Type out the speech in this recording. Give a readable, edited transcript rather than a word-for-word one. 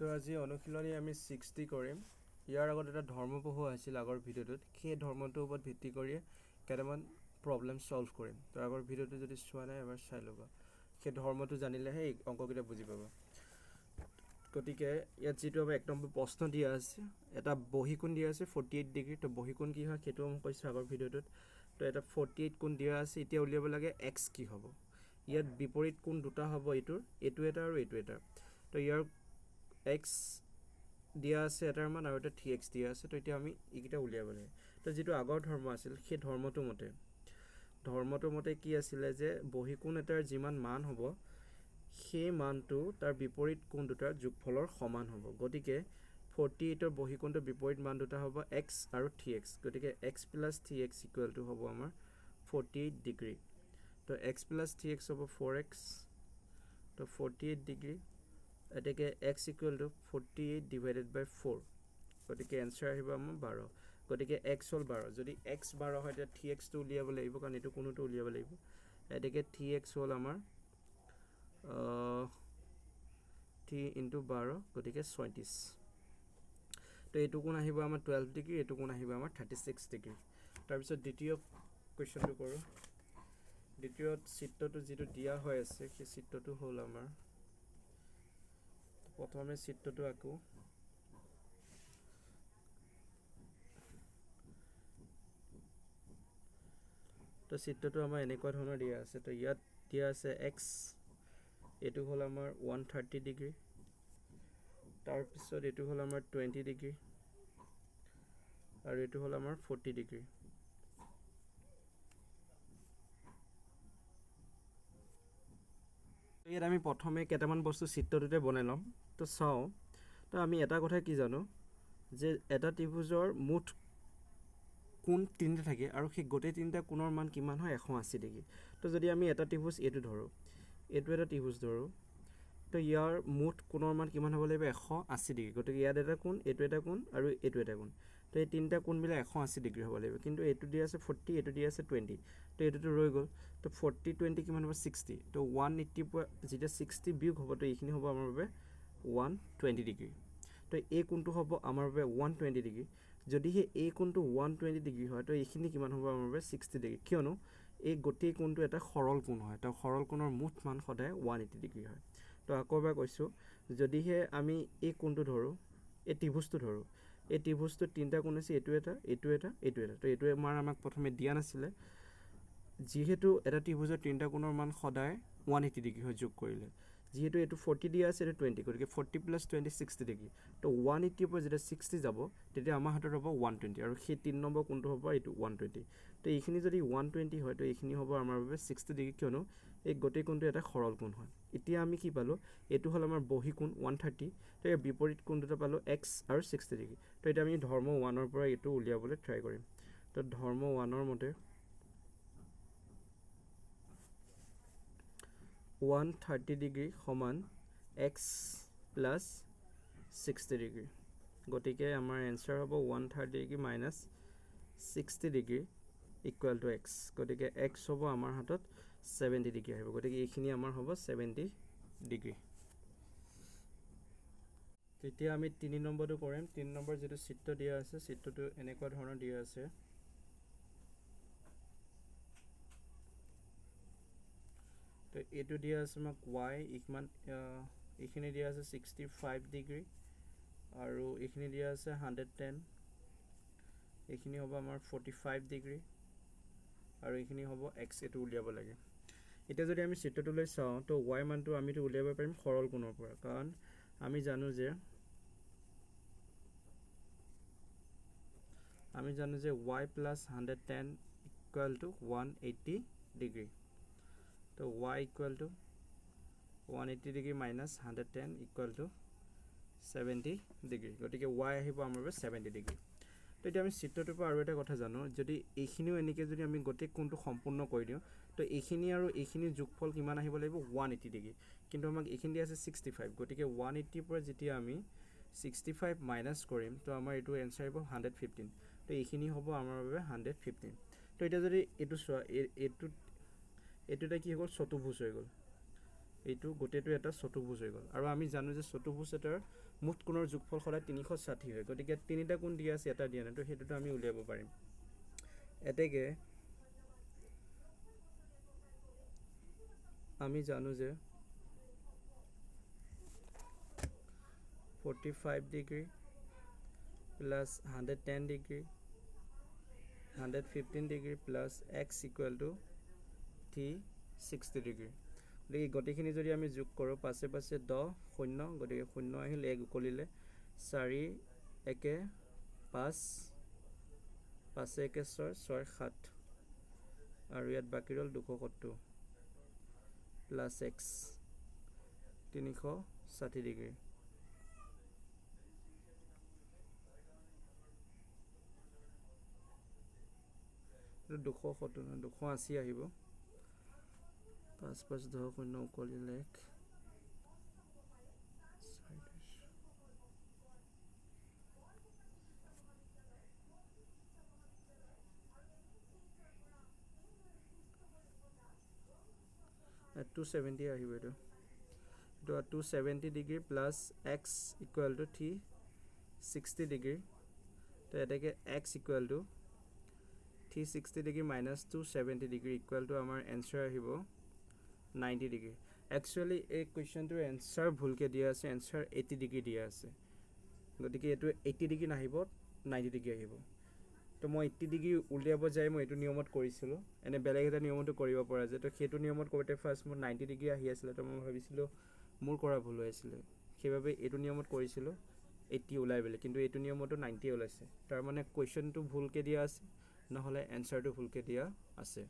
তো আজি অনুশীলনী আমি 60 কৰিম। ইয়াৰ আগত এটা ধৰ্ম পঢ়োৱা হৈছিল আগৰ ভিডিঅ'টোত, সেই ধৰ্মটোৰ ওপৰত ভিত্তি কৰিয়ে কেইটামান প্ৰব্লেম ছল্ভ কৰিম। তো আগৰ ভিডিঅ'টো যদি চোৱা নাই এবাৰ চাই ল'বা, সেই ধৰ্মটো জানিলেহে এই অংককেইটা বুজি পাবা। গতিকে ইয়াত যিটো আমাৰ এক নম্বৰ প্ৰশ্ন দিয়া আছে, এটা বহীকোণ দিয়া আছে 48 ডিগ্ৰী। তো বহীকোণ কি হয় সেইটোও মই কৈছোঁ আগৰ ভিডিঅ'টোত। তো এটা 48 কোণ দিয়া আছে, এতিয়া উলিয়াব লাগে এক্স কি হ'ব। ইয়াত বিপৰীত কোণ দুটা হ'ব, এইটোৰ এইটো এটা আৰু এইটো এটা। তো ইয়াৰ এক্স দিয়া আছে এটাৰ মান আৰু এটা 3x দিয়া আছে। তো এতিয়া আমি এইকেইটা উলিয়াব লাগে। তো যিটো আগৰ ধৰ্ম আছিল সেই ধৰ্মটোৰ মতে কি আছিলে যে বহীকোণ এটাৰ যিমান মান হ'ব সেই মানটো তাৰ বিপৰীত কোণ দুটাৰ যোগফলৰ সমান হ'ব। গতিকে 48ৰ বহীকোণটোৰ বিপৰীত মান দুটা হ'ব এক্স আৰু 3x। গতিকে x plus 3x equal to হ'ব আমাৰ 48 ডিগ্ৰী। তো এক্স প্লাছ 3x হ'ব 4x, তো 48 ডিগ্ৰী। গতিকে x equal to 48 divided by 4, গতিকে এনচাৰ আহিব আমাৰ 12। গতিকে এক্স হ'ল 12। যদি এক্স 12 হয় তেতিয়া 3xটো উলিয়াব লাগিব, কাৰণ এইটো কোণটো উলিয়াব লাগিব। গতিকে 3x হ'ল আমাৰ 3 ইনটু 12, গতিকে 36। তো এইটো কোণ আহিব আমাৰ 12 ডিগ্ৰী, এইটো কোণ আহিব আমাৰ 36 ডিগ্ৰী। তাৰপিছত দ্বিতীয় কুৱেশ্যনটো কৰোঁ। দ্বিতীয় চিত্ৰটো যিটো দিয়া হৈ আছে সেই চিত্ৰটো হ'ল আমাৰ, প্ৰথমে চিত্ৰটো আঁকো। তো চিত্ৰটো আমাৰ এনেকুৱা ধৰণৰ দিয়া আছে। তো ইয়াত দিয়া আছে এক্স, এইটো হ'ল আমাৰ 130 ডিগ্ৰী, তাৰপিছত এইটো হ'ল আমাৰ 20 ডিগ্ৰী আৰু এইটো হ'ল আমাৰ 40 ডিগ্ৰী। ইয়াত আমি প্ৰথমে কেইটামান বস্তু চিত্ৰটোতে বনাই ল'ম। তো চাওঁ, তো আমি এটা কথা কি জানো যে এটা ত্ৰিভুজৰ মুঠ কোণ তিনিটা থাকে আৰু সেই গোটেই তিনিটা কোণৰ মান কিমান হয় 180 ডিগ্ৰী। তো যদি আমি এটা ত্ৰিভুজ এইটো ধৰোঁ, এইটো এটা ত্ৰিভুজ ধৰোঁ, তো ইয়াৰ মুঠ কোণৰ মান কিমান হ'ব লাগিব 180 ডিগ্ৰী। গতিকে ইয়াত এটা কোণ, এইটো এটা কোণ আৰু এইটো এটা কোণ, তো এই তিনিটা কোণবিলাক 180 ডিগ্ৰী হ'ব লাগিব। কিন্তু এইটো দিয়া আছে 40, এইটো দিয়া আছে 20, তো এইটোতো ৰৈ গ'ল। তো 40 20 কিমান হ'ব 60। তো 180 পৰা যেতিয়া 60 বিয়োগ হ'ব তো এইখিনি হ'ব আমাৰ বাবে 120 ডিগ্ৰী। তো এই কোণটো হ'ব আমাৰ বাবে 120 ডিগ্ৰী। যদিহে এই কোণটো 120 ডিগ্ৰী হয় তো এইখিনি কিমান হ'ব আমাৰ বাবে 60 ডিগ্ৰী, কিয়নো এই গোটেই কোণটো এটা সৰল কোণ হয়। তো সৰল কোণৰ মুঠ মান সদায় 180 ডিগ্ৰী হয়। তো আকৌ এবাৰ কৈছোঁ, যদিহে আমি এই কোণটো ধৰোঁ, এই ত্ৰিভুজটো ধৰোঁ, এই ত্ৰিভুজটোত তিনিটা কোণ আছে, এইটো এটা, এইটো এটা, এইটো এটা। তো এইটো মান আমাক প্ৰথমে দিয়া নাছিলে, যিহেতু এটা ত্ৰিভুজৰ তিনিটা কোণৰ মান সদায় 180 ডিগ্ৰী হয় যোগ কৰিলে। যিহেতু এইটো 40 দিয়া আছে, এইটো 20, গতিকে 40 প্লাছ 20 60 ডিগ্ৰী। তো 180ৰ পৰা যেতিয়া 60 যাব তেতিয়া আমাৰ হাতত হ'ব 120, আৰু সেই 3 নম্বৰ কোণটো হ'ব এইটো 120। তো এইখিনি যদি 120 হয় তো এইখিনি হ'ব আমাৰ বাবে 60 ডিগ্ৰী, কিয়নো এই গোটেই কোণটো এটা সৰল কোণ হয়। এতিয়া আমি কি পালোঁ, এইটো হ'ল আমাৰ বহীকোণ 130, তো ইয়াৰ বিপৰীত কোণ দুটা পালোঁ এক্স আৰু 60 ডিগ্ৰী। তো এতিয়া আমি ধৰ্ম 1ৰ পৰা এইটো উলিয়াবলৈ ট্ৰাই কৰিম। তো ধৰ্ম 1ৰ মতে 130 ডিগ্ৰী সমান এক্স প্লাছ 60 ডিগ্ৰী। গতিকে আমাৰ এনচাৰ হ'ব 130 degree minus 60 degree equal to x. গতিকে এক্স হ'ব আমাৰ হাতত 70 ডিগ্ৰী আহিব। গতিকে এইখিনি আমাৰ হ'ব 70 ডিগ্ৰী। তেতিয়া আমি 3 নম্বৰটো কৰিম। 3 নম্বৰ যিটো চিত্ৰ দিয়া আছে, চিত্ৰটো এনেকুৱা ধৰণৰ দিয়া আছে। তো এইটো দিয়া আছে আমাক ৱাই ইমান, এইখিনি দিয়া আছে 65 ডিগ্ৰী আৰু এইখিনি দিয়া আছে 110, এইখিনি হ'ব আমাৰ 45 ডিগ্ৰী আৰু এইখিনি হ'ব এক্স, এইটো উলিয়াব লাগে। এতিয়া যদি আমি চিত্ৰটোলৈ চাওঁ তো ৱাই মানটো আমিতো উলিয়াব পাৰিম সৰল কোণৰ পৰা, কাৰণ আমি জানো যে y plus 110 equal to 180 degree. তো y equal to 180 degree minus 110 equal to 70 degree. গতিকে y আহিব আমাৰ বাবে 70 ডিগ্ৰী। তো এতিয়া আমি চিত্ৰটোৰ পৰা আৰু এটা কথা জানো, যদি এইখিনিও এনেকৈ যদি আমি গোটেই কোণটো সম্পূৰ্ণ কৰি দিওঁ তো এইখিনি আৰু এইখিনিৰ যোগফল কিমান আহিব লাগিব 180 ডিগ্ৰী। কিন্তু আমাক এইখিনি দিয়া আছে 65, গতিকে 180ৰ পৰা যেতিয়া আমি 65 মাইনাছ কৰিম তো আমাৰ এইটো এনচাৰ আহিব 115। তো এইখিনি হ'ব আমাৰ বাবে 115। তো এতিয়া যদি এইটো চোৱা, এইটো এটা কি হৈ গ'ল, চতুৰ্ভুজ হৈ গ'ল। এইটো গোটেইটো এটা চতুৰ্ভুজ হৈ গ'ল। আৰু আমি জানো যে চতুৰ্ভুজ এটাৰ মুঠ কোণৰ যোগফল সদায় 360 হয়। গতিকে তিনিটা কোণ দিয়া আছে, এটা দিয়া নাই, তো সেইটোতো আমি উলিয়াব পাৰিম। এতেকে আমি জানো যে 45 degree plus 110 degree 115 degree plus x equal to 360 degree. গতিকে গোটেইখিনি যদি আমি যোগ কৰোঁ, পাঁচে পাঁচে দহ শূন্য, গতিকে শূন্য আহিল, এক উকলিলে, চাৰি একে পাঁচ, পাঁচে একে ছয়, ছয় সাত, আৰু ইয়াত বাকী ৰ'ল 270 প্লাছ এক্স 360 ডিগ্ৰী। এইটো 270 নহয়, 280 আহিব। পাঁচ পাঁচ দহ শূন্য উকলিলে এক, চাৰি 270 আহিব। এইটো 270 degree plus x equal to 360 degree. তো এতেকে x equal to 360 degree minus 270 degree equal to আমাৰ এনচাৰ আহিব 90 ডিগ্ৰী। একচুৱেলি এই কুৱেশ্যনটোৰ এনচাৰ ভুলকৈ দিয়া আছে, এনচাৰ 80 ডিগ্ৰী দিয়া আছে। গতিকে এইটো 80 ডিগ্ৰী নাহিব, 90 ডিগ্ৰী আহিব। তো মই 80 ডিগ্ৰী উলিয়াব যাই মই এইটো নিয়মত কৰিছিলোঁ, এনে বেলেগ এটা নিয়মতো কৰিব পৰা যায়। তো সেইটো নিয়মত কৰোঁতে ফাৰ্ষ্ট মোৰ 90 ডিগ্ৰী আহি আছিলে, তো মই ভাবিছিলোঁ মোৰ কৰা ভুল হৈ আছিলে, সেইবাবে এইটো নিয়মত কৰিছিলোঁ 80 ওলাই পেলাই, কিন্তু এইটো নিয়মতো 90 ওলাইছে। তাৰমানে কুৱেশ্যনটো ভুলকৈ দিয়া আছে, নহ'লে এনচাৰটো ভুলকৈ দিয়া আছে।